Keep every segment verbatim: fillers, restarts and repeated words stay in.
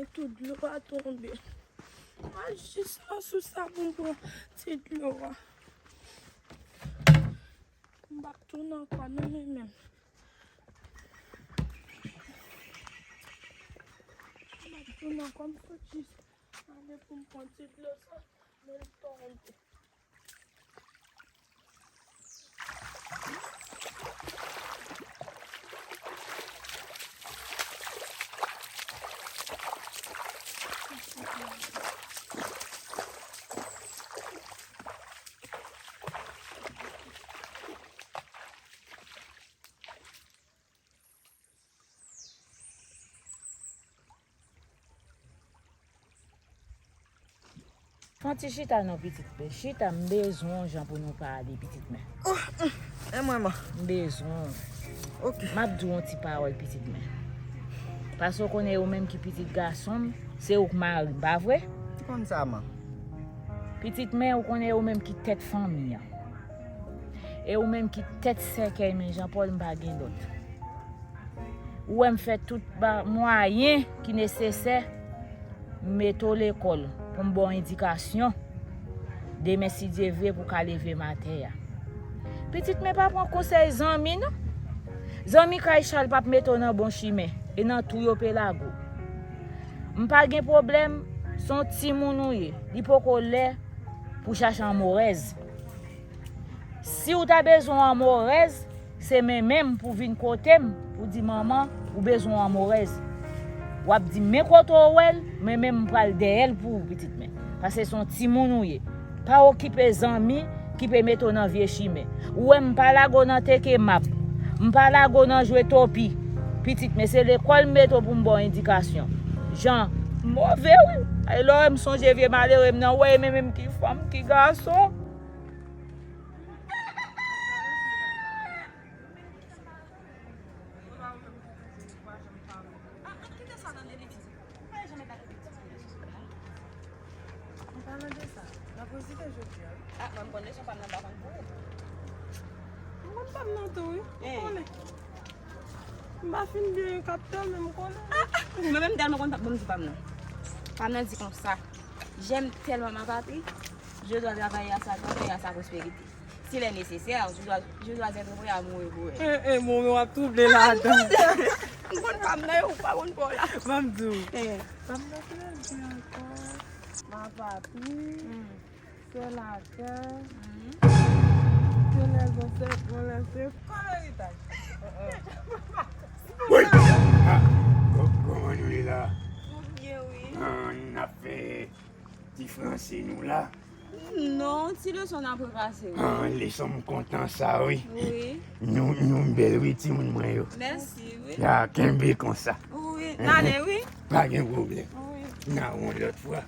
Tout dlo a tonbe. Mwen jis nan sous la pou m pran ti dlo a. M p ap tounen ankò non, mwen menm. M p ap tounen ankò, m sot jis ale pou m pran ti dlo sa, men l tonbe. Fè yon ti chita non, pitit mwen. Chita, m bezwen yon jan pou nou pale, pitit mwen. Oh, mm, e mwen, man. M bezwen w. Ok. M ap di w yon ti pawòl, pitit mwen. Paske w konnen ou menm ki pitit gason m, se ou k mari m, pa vre? Ou konn sa, man. Pitit mwen, ou konnen ou menm ki tèt fanmi an. E ou menm ki tèt sèkèy, men Jean Paul, m pa gen lòt. Ou wè m fè tout ba-, mwayen ki nesesè, m mete w lekòl pou m ba w endikasyon. Demen, si Dye vle, pou w ka leve maten an. Pitit mwen, pa pran konsèy zanmi, non. Zanmi kay chal p ap mete w nan bon chimen, e nan twou yo pe lage w. M pa gen pwoblèm, se yon timoun ou ye. Li poko lè pou chache anmorèz. Si w ta bezwen yon anmorèz, se men menm pou vin kote m, pou di, "Manman, ou bezwen yon anmorèz." W ap di, "Men kote w wè l, men menm m pral dèyè l pou ou, pitit mwen." Paske se yon timoun ou ye. Pa okipe zanmi ki pe mete w nan vye chimen. Ou wè m pa lage w nan teke mab. M pa lage w nan jwe topi. Pitit mwen, se lekòl m mete w pou m ba w endikasyon. Jan, move wi. E lè w wè m sonje vye malere m nan, w wè e men menm ki fanm, ki gason. An palan de sa, n ap rezide jodi a, wi. Ah, mwen, m konn leson pa m nan, m pa konn pou ou. M konn pa m nan tou, wi. M konnen. M pa fin byen kapte l, men m konnen. Ah, ah, mwen menm tèlman konn pa m, ban m di pa m nan. Pa m nan di konsa. J'aime tellement ma patrie, je dois travailler à sa gloire et à sa prospérité. S'il est nécessaire, je dois, je dois être prêt à mourir pour elle. Eh, eh, bon, men w ap twouble ladan. M konn pa m nan, ou pa konn pa w la. Ban m di w. Eh. Ban m nan plezi ankò. Ma patrie, c'est la terre que les ancêtres m'ont laissée comme héritage. Woy! Ah, kò-, kòman nou ye la? Nou byen, wi. Ah, n ap fè ti franse nou la. Non, ti leson n ap repase, wi. Ah, leson m kontan sa, wi. Wi. Nou, nou bèl, wi, timoun mwen yo. Mèsi, wi. Ya, kenbe konsa. Wi, n ale, wi. Pa gen pwoblèm. Wi. N a yon lòt fwa.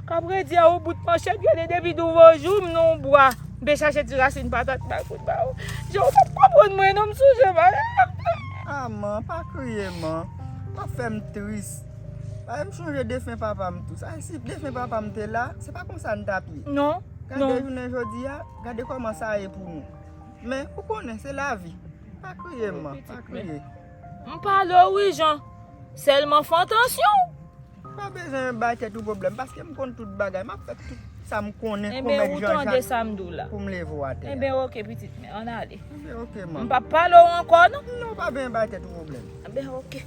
K ap redi a ou bout manchèt, gade depi douvan jou m nan yon bwa. M pe chache ti rasin patat bay pou m ba ou. Jan ou p ap konprann mwen non, m sonje bagay. Ah, man, pa kriye, man. W ap fè m tris. Paske m sonje defen papa m tou. Sa, si defen papa m te la, se pa konsa n t ap ye. Non, non. Gade jounen jodi a, gade kòman sa ye pou nou. Men, ou konnen, se lavi. Pa kriye, man, pa kriye. M pale w wi, Jan. Sèlman fè atansyon. Pa bezwen bay tèt ou pwoblèm, paske m konn tout bagay. M ap fè tout sa m konnen pou mèt Jan Jacques pou m leve w atè a. Enben, oke, pitit mwen, ann ale. Enben, oke, man. M p ap pale w ankò, non. Non, pa bezwen bay tèt ou pwoblèm. Enben, oke.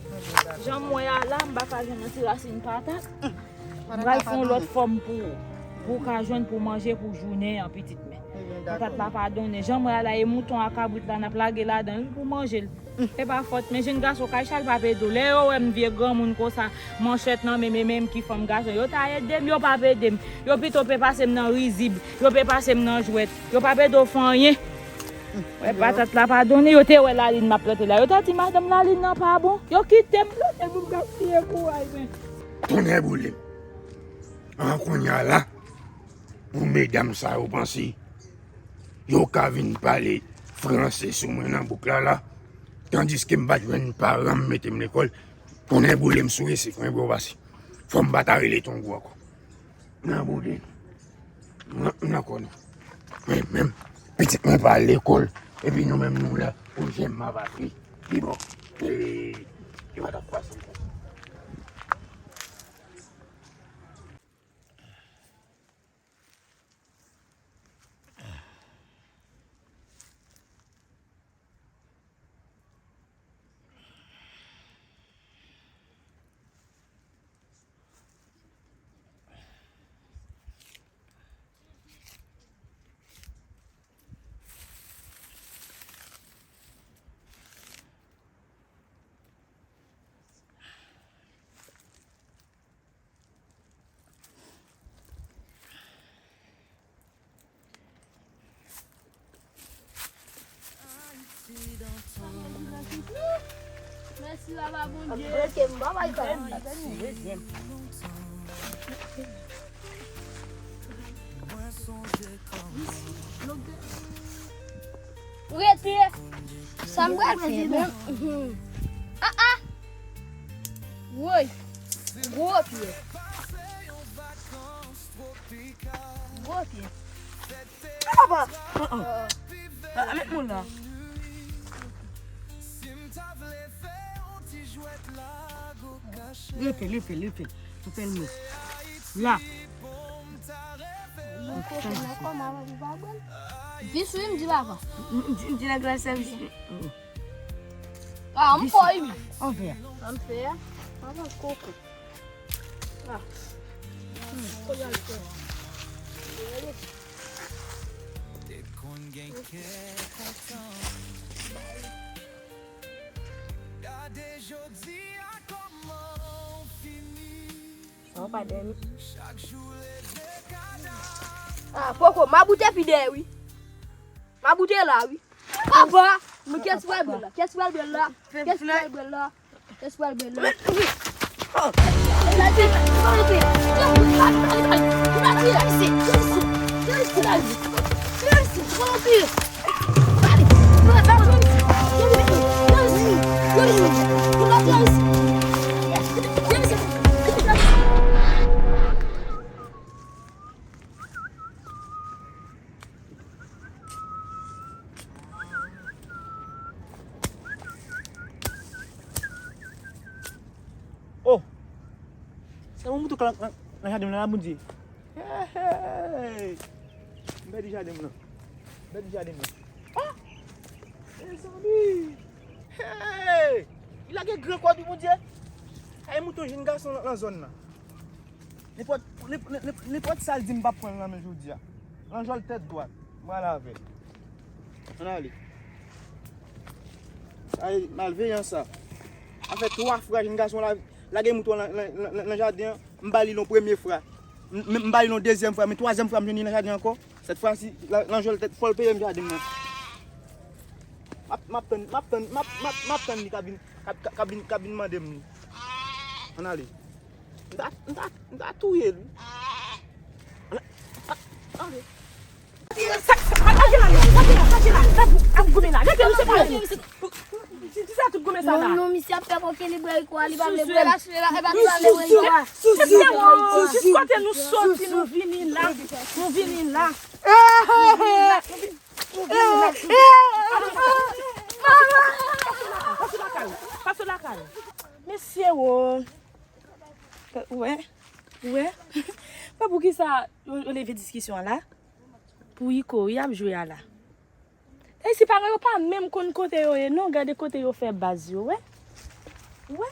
Jan m wè a la, m pa ka jwenn yon ti rasin patat. M pral fè yon lòt fòm pou ou. Pou w ka jwenn pou manje pou jounen an, pitit mwen. Patat la pa donnen. Jan m wè a la, e mouton ak kabrit la, n ap lage ladan l pou manje l. E pa fòt, men jenn gason kay chal p ap ede w. Lè yo wè m vye granmoun konsa, manchèt nan men m, e menm ki fanm gason, yo ta ede m, yo p ap ede m. Yo pito pe pase m nan rizib, yo pe pase m nan jwèt, yo p ap ede w fè anyen. Wè, patat la pa donnen, yo te wè lalin m ap plante la. Yo ta di, "Madanm, lalin nan pa bon." Yo kite m plante l pou m gaspiye kouraj mwen. Tonnè boule m. An kounye a la, pou medam sa yo panse yo ka vin pale franse sou mwen nan bouk la la, tandiske m pa t jwenn paran m mete m lekòl, konnen boule m sou resif mwen bò pase. Fò m pa ta rele Tongo ankò. Nan boule nou. Nan, nan kò nou. Men, men, pitit mwen pa al lekòl, epi nou menm nou la, pou jèm ma patri. Pi bon. Li pa t ap pase. Mèsi, papa Bondye. Bloke m, papa, sa. Rete. Sa m pral fè menm. Ah, ah. Woy. Gwo pye. Gwo pye. Papa! Ah, ah. Ah, met moun la. Leve, leve, leve. Ou fè l mou. La. Vis wi, m di papa. M, m, m di nèg la sèvis. Ah, m fò wi. An fè. An fè. An fè koko. Ah. Hmm, kote al fè? Te konn gen kè kontan. Gade jodi a kòman w fini. Sa w pa dèyè m. Chak jou leve kadav. Ah, poko, m ap boute pi dèyè wi. M ap boute la wi. Papa, men kès pral bèl la? Kès pral bèl la? Kès pral bèl la? Kès pral bèl la? Oh! Se yon mouton k nan, nan, nan jaden m nan la, Bondye. Hey, hey! M pèdi jaden m nan. M pèdi jaden m nan. Ah! Mezanmi! Hey! Li lage gran kòd wi, Bondye. Ay, mouton jenn gason nan, nan zòn nan. Nenpòt, nenp-, nenp-, nenpòt sa l di m p ap pran l nan men jodi a. Lanjòl tèt dwat. M pral avè l. Ann ale. Sa e malveyan sa. Sa fè twa fwa jenn gason la lage mouton nan, nan, nan, nan, nan jaden an. M ba li l yon premye fwa. M, m, m ba li l yon dezyèm fwa. Men twazyèm fwa m jwenn li nan jaden ankò. Sèt fwa si, la, lanjòl tèt fò l peye m jaden m nan. M ap, m ap tann, m ap tann, m ap, m ap, m ap tann li k ap vin, k ap, k ap, k ap vin, k ap vin mande m li. Ann ale. M ta, m ta, m ta touye l wi. Ann ale. Sa, sa, sa, sa, sa, sa, sa, sa, sa, sa, sa, goumen la. Gade, misye pa. Di, di sa tout goumen sa la. Non, non, misye ap fè koke li bwè kou a, li pa vle bwè la, sou la, e pa li pa vle bwè kou a. Mesye, jis kote nou soti, nou vini la. Nou vini la. Nou vini la. Nou vini la. Pase lakay ou. Pase lakay ou. Mesye, wo. Ou wè? Ou wè? Wè poukisa yo, yo leve diskisyon an la? Pou Iko, wi, ap jwe a la. E si paran yo pa menm konn kote yo ye, non, gade kote yo fè baz yo, wè. Wè.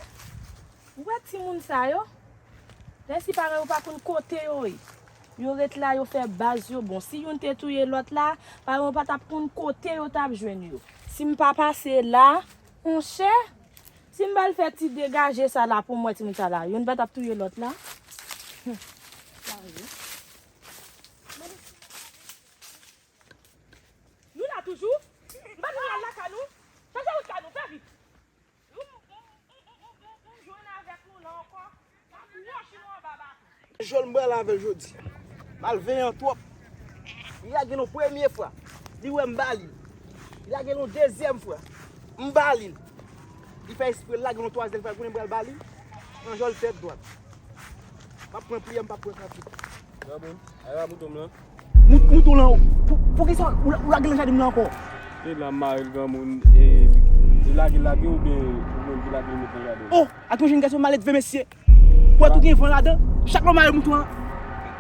Wè timoun sa yo. Lè si paran yo pa konn kote yo ye. Yo ret la, yo fè baz yo. Bon, si youn te touye lòt la, paran yo pa t ap konn kote yo t ap jwenn yo. Si m pa pase la, monchè, si m pa al fè ti degaje sa la pou m wè timoun sa la, youn pa t ap touye lòt la. Hum. Nou la toujou? M pa di nou al lakay nou? Chache wout kay nou, fè vit. Nou, nou, nou, nou, nou, nou, nou jwenn avèk nou la ankò. N ap wòch nou anba baton. Jòl m pral avè l jodi. Malveyan twòp. Li lage l yon premye fwa. Li wè m ba li l. Li lage l yon dezyèm fwa. M ba li l. Li fè espre l lage l yon twazyèm fwa, konnen m pral ba li l. Lanjòl tèt dwat. M ap pran pye a, m p ap pran kanpe. Granmoun, ale ba mouton m lan. Mout-, mouton lan, pou, poukisa ou, ou lage l nan jaden m lan ankò? E la m mare l granmoun, e, Li lage l lage oubyen ou menm ki lage l met nan jaden? Oh, ak yon jenn gason maledve, mesye. Pou wè tou gen van ladan. Chak lè w mare mouton an,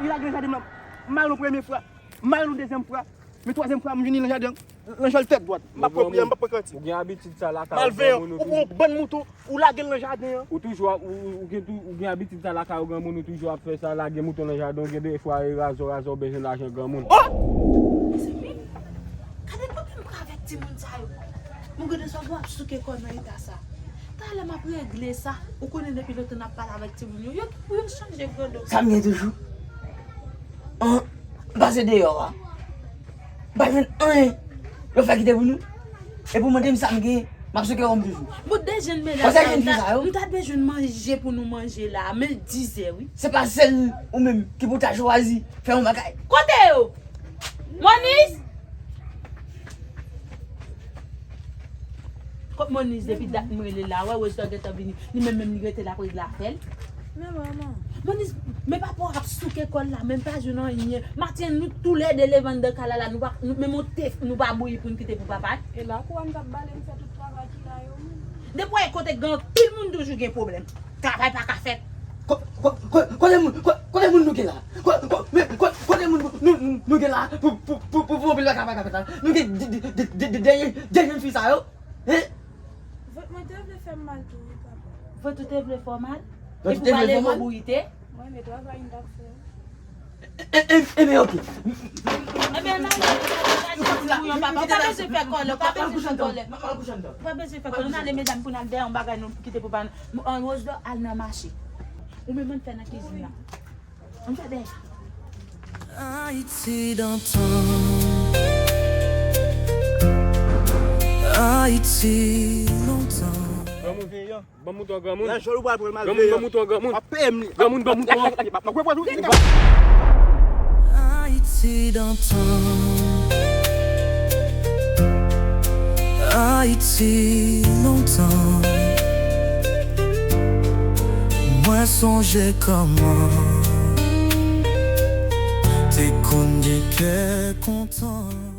li lage nan jaden m nan. M mare l yon premye fwa, m mare l yon dezyèm fwa, men twazyèm fwa, m vini nan jaden an, nan jòl tèt dwat. M p ap pran priyè, m p ap pran kantik. Ou gen abitid sa lakay ou, malveyan, ou pran yon bann mouton, ou lage l nan jaden an. Ou toujou ap, ou, ou, ou gen tou, ou gen abitid sa lakay ou granmoun, ou toujou ap fè sa, lage mouton nan jaden, ou gen defwa e razò, razò bezwen lajan granmoun. Oh! Mezanmi, gade pwoblèm pran avèk timoun sa yo. Mon gade sa w ap souke kò nan eta sa. Talè m ap regle sa. Ou konnen depi lontan n ap pale avèk timoun yo. Yo gen pou yo chanje grandò. Sa m gen toujou. An, m pase deyò a. M pa jwenn anyen. Yo fè kite pou nou. Epi w mande m sa m gen. M ap souke kò m toujou. Bout de jenn medam sa yo, m ta, m ta dwe jwenn manje pou nou manje la. Men l dizè wi. Se pa sèl ou menm ki pou ta chwazi fè yon bagay. Kote yo? Monis? Kot Monis depi dat m rele la, wè Rosedor gentan vini. Li menm menm li rete l ap regle afè l. Men manman. Monis, men papa w ap souke kò l la, men pa jwenn anyen. Maten nou toulède leve anndan kay la la, nou pa, nou, menm yon te, nou pa bouyi pou n kite pou papa. E la kou a m t ap bale m fè tout travay ki la yo menm. Depi w wè kote gen anpil moun toujou gen pwoblèm. Travay pa ka fèt. Ko-, ko-, ko-, kote moun, ko-, kote moun nou gen la? Ko-, ko-, men, ko-, kote moun nou, nou, nou gen la pou, pou, pou, pou, pou anpil bagay pa ka fèt la? Nou gen de, de, de, de, de, de, de jenn fi sa yo? Hein? Vant mwen te vle fè m mal tou wi papa. Vant ou te vle fè w mal? Vant ou te vle fè w mal? Epi w pa leve w bouyi te? Mwen men travay m t ap fè. E, e, e, men oke. Ebyen, n ale, n ale, n ale, bouyon, papa. Ou pa bezwen fè kòlè, ou pa bezwen fè kòlè. Ou pa bezwen fè kòlè. N ale, medam, pou n al dèyè yon bagay nou kite pou pa nou. An, Rosedor, al nan mache. Ou menm, ann fè nan kizin nan. Ann fè dèyè. Ayiti dantan. Ayiti lontan. Granmoun vini an. Ban m mouton an granmoun. Lajòl ou pral pran l malveyan. Granmoun, ban m mouton an granmoun. W ap peye m li. Granmoun, ban m mouton an. Ayiti dantan. Ayiti lontan. Mwen sonje kòman te konn gen kè kontan.